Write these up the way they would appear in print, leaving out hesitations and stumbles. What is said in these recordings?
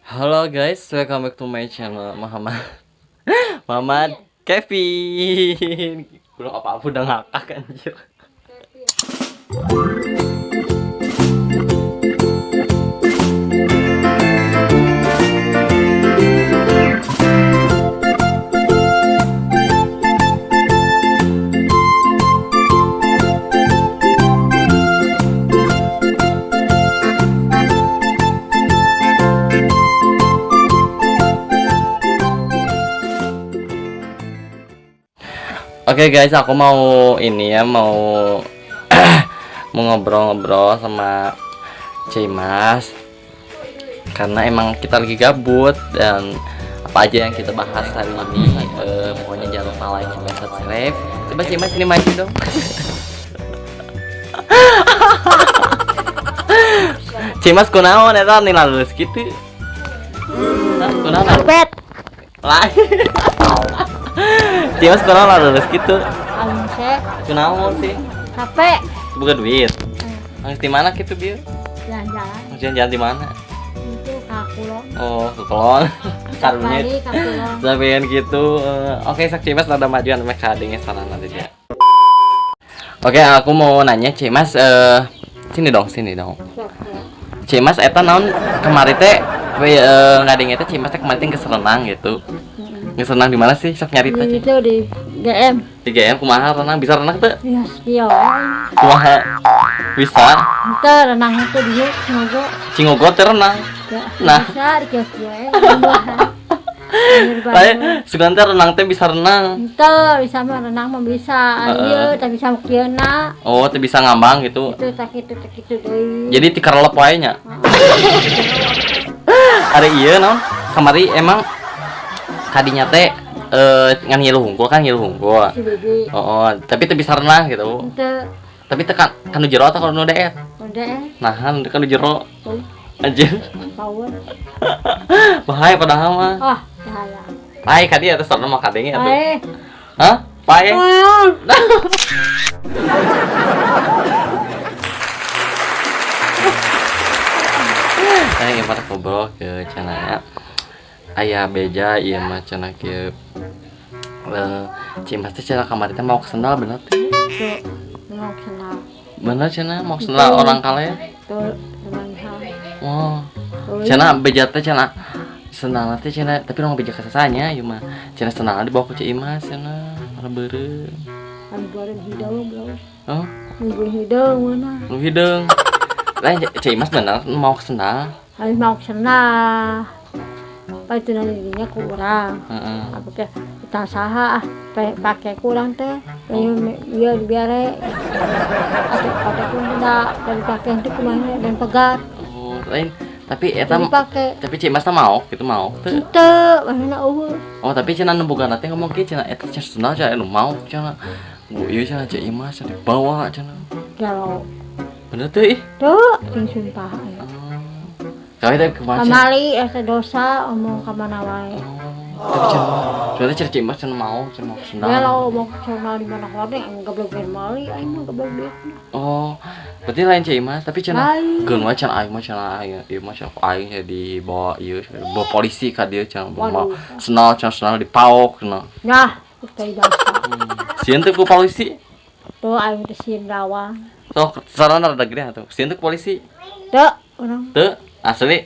Halo guys, welcome back to my channel Muhammad Muhammad Kevin. Belum apa-apa udah ngakak anjir. Oke guys, aku mau ini ya, mau mau ngobrol-ngobrol sama Cimas karena emang kita lagi gabut dan apa aja yang kita bahas hari ini, pokoknya jangan lupa like, comment, subscribe. Coba Cimas ini maju dong. Cimas kunaon eta nih lulus gitu. Hah, kunaon? Karpet. Lain. Cimas kunaon lulus gitu? Alungse. Kunaon sih? Capek. Bukan duit. Nangis di mana gitu, Bil? Jalan-jalan. Jalan-jalan di mana? Itu ke Kulon. Oh, ke Kulon. Karunya. Bali ke Kulon. Sampean gitu. Oke, sok Cimas rada majuan meh kadenge sana nanti dia. Oke, aku mau nanya Cimas, sini dong, sini dong. Cimas eta naon kemari teh ngadenge teh Cimas teh kemarin teh geus renang gitu. Geus renang di mana sih? Sok nyarita Ci. Itu di GM. Di GM kumaha renang? Bisa renang teu? Ya, iya. Kumaha? Bisa. Itu renang itu di Cingogo. Cingogo teh renang. Ya, Nah. bisa di kieu-kieu. Lain sugan teh renang teh bisa renang. Itu bisa mah renang mah bisa. Ieu teh bisa kieuna. Oh, teh bisa ngambang gitu. Itu tak kitu tak kitu deui. Jadi ti karelep wae nya. Ari ieu naon? Kamari emang kadinya teh ngan ngilu hungkul kan ngilu hungkul. Si Bibi. Oh, tapi teu bisa renang gitu. Itu Tapi tekan kan nu jero atau kalau nu daer? udah. Nah, kan nu jero. Oh, Anjir. power. Bahaya padahal mah. Ah, bahaya. Pae kadi atas sana mah kadenge atuh. Pae. Hah? Pae. Nah, ieu mah ngobrol ke cenah aya beja ieu mah cenah kieu. Cimas teh cenah kamari teh mau ke sendal bener teh. Tuh, mau kenal. Bener cenah mau ke sendal orang kale. Tuh, emang Wah. Cenah beja teh cenah sendal teh cenah tapi orang beja kasasanya ieu mah. Cenah sendal dibawa ku Ceu Imas cenah para beureum. Anu bareng hidung bro. Oh, Nunggu hidung mana? nu hideung. Lain Ceu Imas bener mau ke sendal. Harus mau kenal. Apa itu nantinya kurang. Heeh. Apa teh kita saha ah pakai kurang teh. Iya dibiare. Atau pakai kurang tidak dan pakai itu kemana dan pegat. Oh, lain tapi eta Dipakai. tapi Ceu Imas teh mau gitu mau teu. Itu mana eueuh. Oh, tapi cenah nu boga teh ngomong kieu cenah eta cenah sendal cenah nu mau cenah. Bu ieu cenah Ceu Imas cenah dibawa cenah. Kalau Bener teu ih. tuh sing sumpah. Kami teh kumaha cenah? Kamali eta dosa omong ka mana wae. Tapi cenah cenah teh Ceu Imas cenah mau sendal. Kalau mau kenal di mana wae geblek biar mali aing mah geblek biar. Oh, berarti lain Ceu Imas, tapi cenah Lain. geun wae cenah aing mah cenah aing ieu mah cenah aing cenah dibawa ieu bawa polisi ka dieu cenah bawa Waduh. sendal cenah sendal dipaok cenah. Nah, itu dosa. Sieun teu ku polisi. Tuh aing teh sieun rawang. Sok sarana rada gede atuh. Sieun teu ku polisi. Tuh, urang Teu asli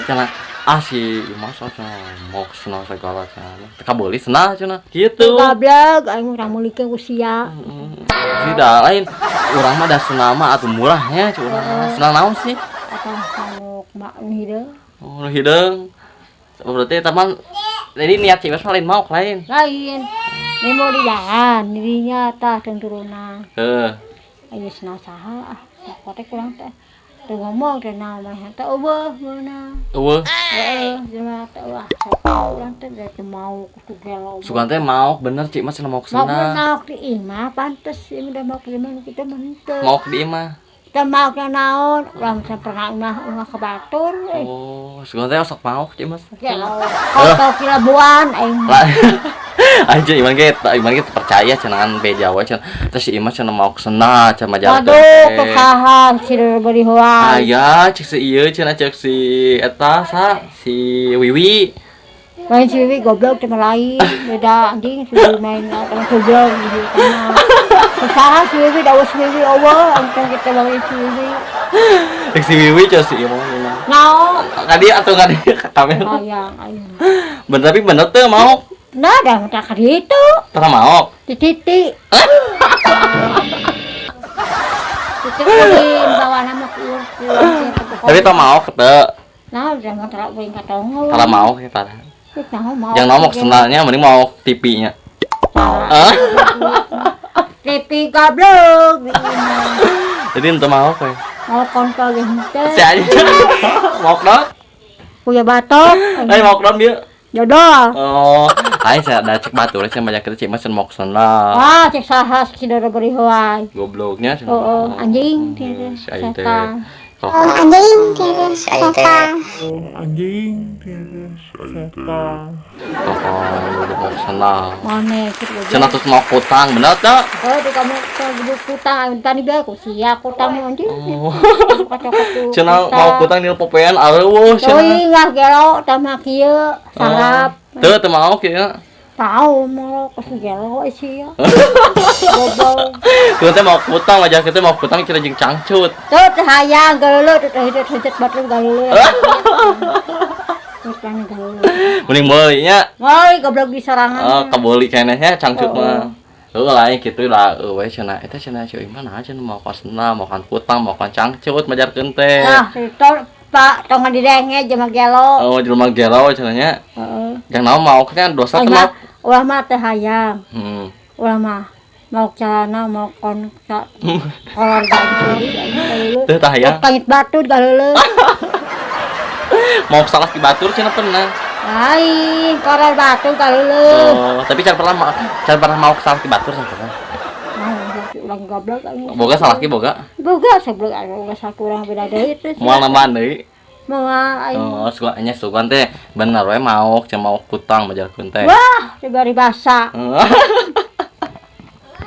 cenah ah si Imas cenah mau sendal segala cenah. Teu kabeuli sendal cenah kitu. goblok aing mah mulikeun ku sia. Sih dah lain urang mah da sendal mah atuh murahnya cu urang mah. Sendal naon sih? Atau sangok mak nu hideung. Oh, nu hideung. Berarti eta mah jadi niat Ceu Imas mah lain mau lain. Lain. Ini mau di jalan, dirinya tah teu turunan. Heuh. Ayo senang saha ah, teh kurang teh. Teu ngomong teh naon mah teh eueuh meunang. Eueuh. Heeh, jelema teh wah urang teh da teu mau kudu gelo. Sugan teh mau bener Ceu Imas cenah mau Mau sendal. naok di imah pantes ieu udah mau ke imah kita mah henteu. Mau di imah. Teu mau ke naon, urang pernah imah urang ke batur eh. Oh, sugan teh sok mau Ceu Imas. Gelo. Kau kilabuan aing. Lah. Aja iman ge percaya cenah ngan beja we cenah. Terus si Imas cenah mau kesena cenah majalkeun Waduh, teh. kesaha si beri hoang. Aya cek si ieu cenah cek si eta sa si Wiwi. Lain si Wiwi goblok teh lain, beda anjing si Wiwi main teman goblok di tanah. Kesaha si Wiwi da si Wiwi eueuh, entong kita bagi si Wiwi. Cek si Wiwi cek si Iman memang. Naon? Kadi atau kadi ka kamera. Hayang aing. Bener tapi bener teu mau. Nah, dah tak ka ditu. Tara mau. Tititik. Titik ulin bawa nama ku Tapi teu mau teu. Nah, udah mau taruh ulin ka tongol. Tara mau ya tara. Nah, mau. Jangan ngomong senalnya mending mau TV-nya. Ah. TV goblok. Jadi ente mau kayak. Mau kontol ge henteu. Si aja. Mau dong? Punya batok. Eh mau dong dia. Jodoh. Oh, aing saya ada cek batu, saya banyak kita cek mas mau kesana. Wah, cek saha si doro beri hoai. Gobloknya sih. Oh, oh, anjing Si aing teh. setan. Anjing, setan. Anjing, setan. Oh, mau kesana. Mana gitu. Cenah terus mau kutang, bener tak? Oh, di kamu ke kutang, tani bae ku sia kutang anjing. Oh. Kocok-kocok. Cenah mau kutang di popoean areueuh cenah. Teuing lah gelo tambah kieu sarap. Teu teu mau kieu. Tahu mau ke gelo sia. Goblok. Tuh teh mau kutang wajah kita mau kutang kira jeung cangcut. Tuh teh hayang galulu teh hidup hidup batu galulu. Kutang galulu. Mending meuli nya. Woi goblok di sorangan. Oh, kebeuli keneh nya cangcut Oh, mah. Heuh lain kitu lah eueuh we cenah. Eta cenah si Iman naha cenah mau kosna, mau kan kutang, mau kan cangcut majarkeun teh. Nah, itu Pak tong didenge jelema gelo. Oh, jelema gelo cenah nya. Heeh. Yang naon mau nya dosa teh mau. Ulah mah teh hayang. Hmm. Ulah mah mau celana mau kon kolor galulu. Teu tah hayang. Pangit batu galulu. Mau salah ki batur cenah pernah. Lain kolor batu galulu. Oh, tapi can pernah mau salah ki batur can pernah. Mau ulang goblok aing. Boga salah ki boga. Boga seblok aing boga sakurang beda deui teh. Moal nambahan deui. Moal aing. Oh, suka nya sugan teh bener we mau cenah mau kutang majarkeun teh. Wah, dibari basa.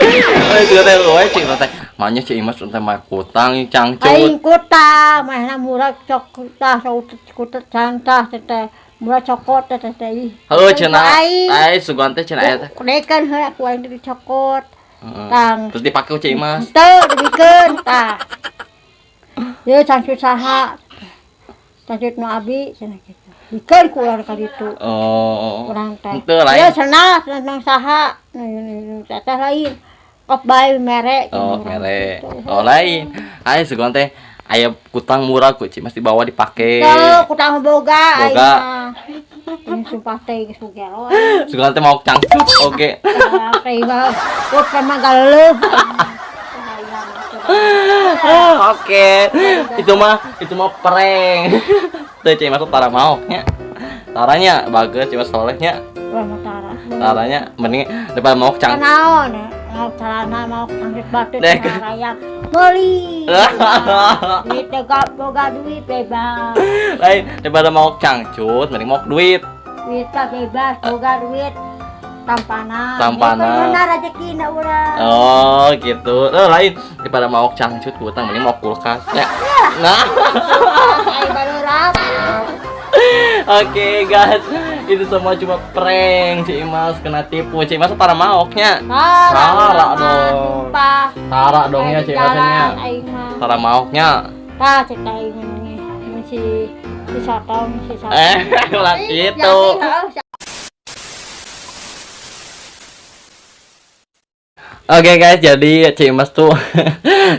Eh, sugan teh we cing teh. Maunya si Imas teh mah kutang cangcut. Aing kutang, mahna murah cok tah kutut cantah teh murah cokot teh teh ih. Heuh cenah. Ai sugan teh cenah aya teh. Kudekeun heula ku aing dicokot. Tang. Terus dipake ku Cik Imas. Teu dibikeun tah. Ye cangcut saha? Cangcut nu abi cenah kitu. Bikeun ku urang ka ditu. Oh. Urang teh. Henteu lain. Ye cenah cenah saha? Nu teteh lain. Kop bae mere. Oh, mere. Oh, lain. Ai sugan teh aya kutang murah ku Cik Imas dibawa dipake. Teu kutang boga aing Boga. mah. Ini sumpah teh geus gelo. Sugan teh mau cangcut oge. Teh mah kut mah galeuh. Oke. Itu mah prank. Teu Cik Imas tara mau nya. Taranya bagus Cik Imas solehnya. Wah, mah tara. Taranya mending daripada mau cangcut. Naon? Mau celana mau cangcut batu Dek. raya. Meuli. Duit teh boga duit bebas. Lain daripada mau cangcut mending mau duit. Duit teh bebas boga duit tampana. Tampana. Bener rezekina urang. Oh, gitu. Oh, lain daripada mau cangcut hutang mending mau kulkas. Ya. Nah. Ai barurak. Oke, guys. Itu semua cuma prank. Cik Imas kena tipu. Cik Imas tara maoknya. Tara Tara dong. Sumpah. Tara dongnya Cik Imasnya. Aing mah. Tara maoknya. Tah cek aing nih. Si si sotong si sotong. Eh, ulah gitu. Oke guys, jadi Cik Imas tuh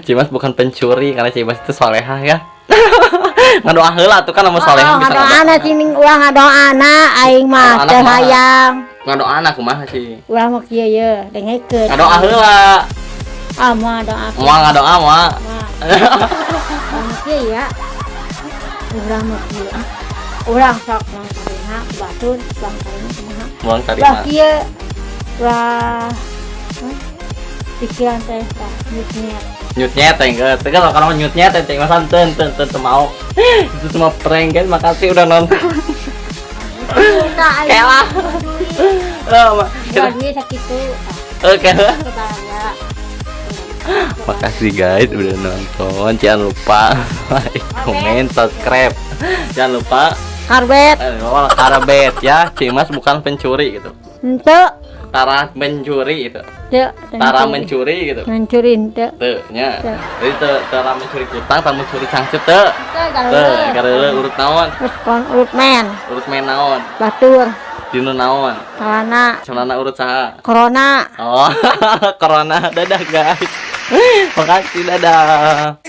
Cik Imas bukan pencuri karena Cik Imas itu solehah ya. Ngadoa heula tuh kan lamun solehah bisa ngadoana cing ulah ngadoana aing mah teu hayang. Ngadoana kumaha sih? Ulah mah kieu ye, dengekeun. Ngadoa heula. Ah moal doa. Moal ngadoa moal. Moal kieu ya. Urang mah kieu. Urang sok mah tarima batur, bang tarima kumaha. Buang tarima. Ulah kieu. Ulah pikiran teh tah nyut-nyet. Nyutnya teh geus. Teh kalau nyutnya teh cek masan ten ten ten mau. Itu semua prank guys, makasih udah nonton. Kayak Kelah. Duit. Oh, Jual duit sakitu. Oke. Kebayang. Makasih, guys, udah nonton. Jangan lupa like, comment, subscribe. Jangan lupa Karbet. Karabet ya. Cimas bukan pencuri gitu. Henteu. Tara mencuri itu. Teu. Tara mencuri gitu. Mencuri henteu. Teu nya. Teu. Jadi teu tara mencuri kutang, tara mencuri cangcut teu. Teu. Teu, karena urut naon? Terus kon urut men. Urut main naon? Batur. Dinu naon? Celana. Celana urut saha? Corona. Oh, corona. Dadah, guys. Makasih, dadah.